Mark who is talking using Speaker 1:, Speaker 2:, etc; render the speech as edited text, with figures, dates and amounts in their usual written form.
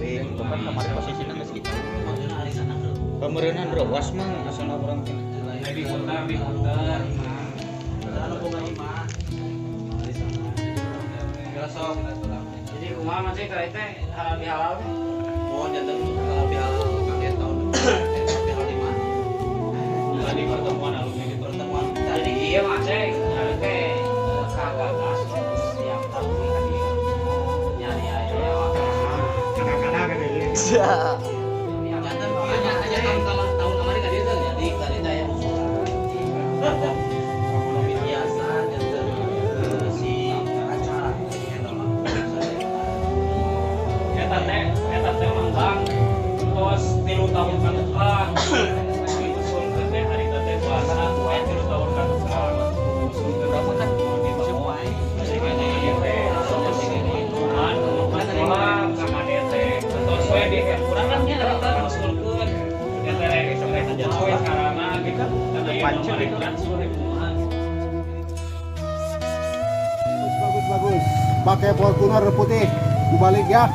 Speaker 1: Tapi itu kan kemarin posisinya geus gitu.
Speaker 2: Maksudnya arisan ke
Speaker 1: Pemerenan rowas mah asal urang teh.
Speaker 3: Diputar, diputar.
Speaker 2: Anu boga imah. Arisan.
Speaker 3: Sok. Jadi kumaha masih teh teh halal bihalal teh?
Speaker 2: Oh, janten halal bihalal kaget tahun bihalal di mana?
Speaker 3: Tadi pertemuan alumni gitu.
Speaker 2: Pertemuan
Speaker 3: Jadi
Speaker 2: tadi.
Speaker 3: Iya masih hari teh kagagas setiap tahun tadi nyari aja.
Speaker 4: Kadang-kadang gitu ya.
Speaker 2: Janten hanya hanya tahun kemarin kan dia jadi tadi saya usulan. Lebih biasa janten si acara
Speaker 3: Eta teh manggang tos 3 tahun ka tukang diusulkeun teh harita teh puasa 3 tahun ka tukang usulkeun kan di bawah ieu teh cuman nolak ka kade teh tos we di urang kan harita ngusulkeun eta teh kumaha we carana gitu kan aya nu transfer kumaha.
Speaker 4: Bagus, bagus, bagus. Pakai Fortuner putih. Balik ya.